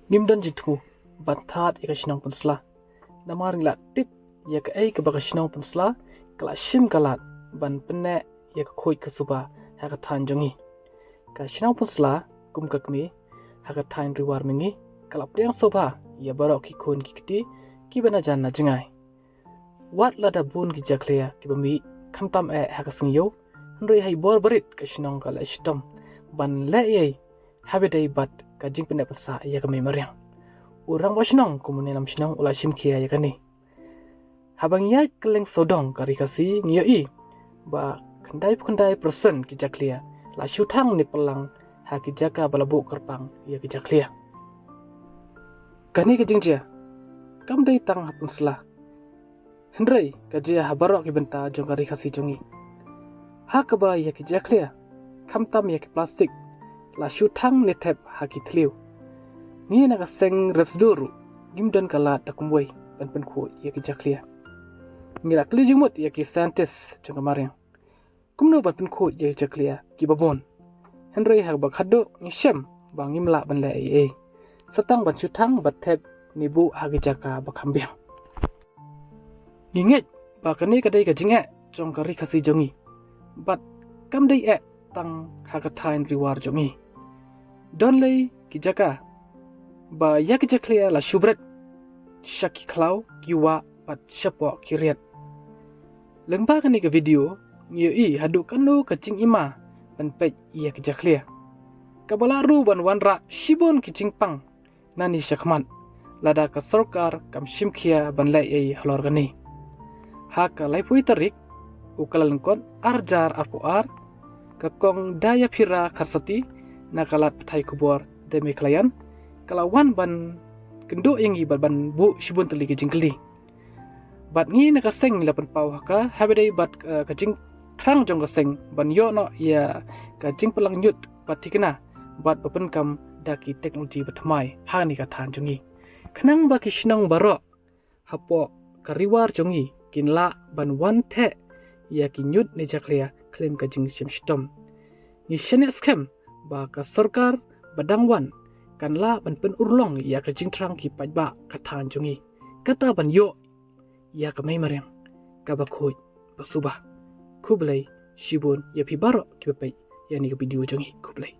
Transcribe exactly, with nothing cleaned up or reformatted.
Ngim don jingthmu ban thad ïa ka shnong Pynsla. Namar ngi la tip ïa kaei kaba ka shnong Pynsla ka la shim ka lad ban pynneh ïa ka khuid ka suba ha ka thaiñ jong ngi. Ka shnong Pynsla kum ka kmie ha ka thaiñ Ri War Mihngi ka la pdiang sngewbha ïa baroh ki khun ki kti kiba na jan na jngai. Wat lada bun ki jakhlia kiba mih khamtam eh ha ka sngi ïew, hynrei ha i bor barit ka shnong ka la shitom ban leh ei ha ba dei bad ka jingpynneh pynsah ïa ka mei mariang. U rangbah shnong kum u nongïalam shnong u la shim khia ïa kane. Haba ngi ïaid kylleng sawdong ka Ri Khasi ngi ïohi ba khyndai phew khyndai percent ki jakhlia la shu thang ne pyllang ha ki jaka ba la buh kyrpang ïa ki jakhlia. Kane ka jingjia kam dei tang ha Pynsla, hynrei ka jia ha baroh ki bynta jong ka Ri Khasi jong ngi. Ha kaba ïa ki jakhlia khamtam ïa ki plastik la shu thang ne thep ha ki thliew. Ngi na ka seng rep sdur ruh ngim don ka lad da kumwei ban pynkhuid ïa ki jakhlia. Ngi la kylli jingmut ïa ki scientist jong ka mariang kumno ban pynkhuid ïa ki jakhlia kiba bun. Hynrei ha kaba khatduh ngi shem ba ngim lah ban leh ei ei, sa tang ban shu thang bad thep ne buh ha ki jaka ba kham biang. Ngi ngeit ba kane ka dei ka jingeh jong ka Ri Khasi jong ngi, bad kam dei eh tang ha ka thaiñ Ri War jong ngi. Don lei ki jaka ba ïa ki jakhlia la shu bret sha ki khlaw, ki wah bad shapoh ki riat. Lyngba kane ka video ngi ïohi haduh katno ka jingima ban peit ïa ki jakhlia, kaba lah ruh ban wanrah shibun ki jingpang nangne shakhmat lada ka sorkar kam shim khia ban leh ei halor kane. Ha ka laiphew tarik u Kyllalyngkot arhajar arphew ar, ka Kong Dayapira Kharsati na ka lad pathai khubor The Meghalayan ka la wan ban kynduh ïa ngi bad ban buh shibun tylli ki jingkylli. Bad ngi na ka seng la pynpaw ha ka ha ba dei bad, eh, ka jingthrang jong ka seng ban ïoh noh ïa ka jingpyllang ñiut ba thikna bad ba pyndonkam da ki teknoloji ba thymmai ha kane ka thaiñ jong ngi, khnang ba ki shnong baroh hapoh ka Ri War jong ngi kin lah ban wan theh ïa ki ñiut ne jakhlia khlem ka jingshem shitom. Ngi shaniah skhem ba ka sorkar ba dang wan kan lah ban pynurlong ïa ka jingthrang ki paidbah ka thaiñ jong ngi, kata ban ïoh ïa ka mei mariang kaba khuid ba suba. Khublei shibun ïa phi baroh kiba peit ïa kane ka video jong ngi. Khublei.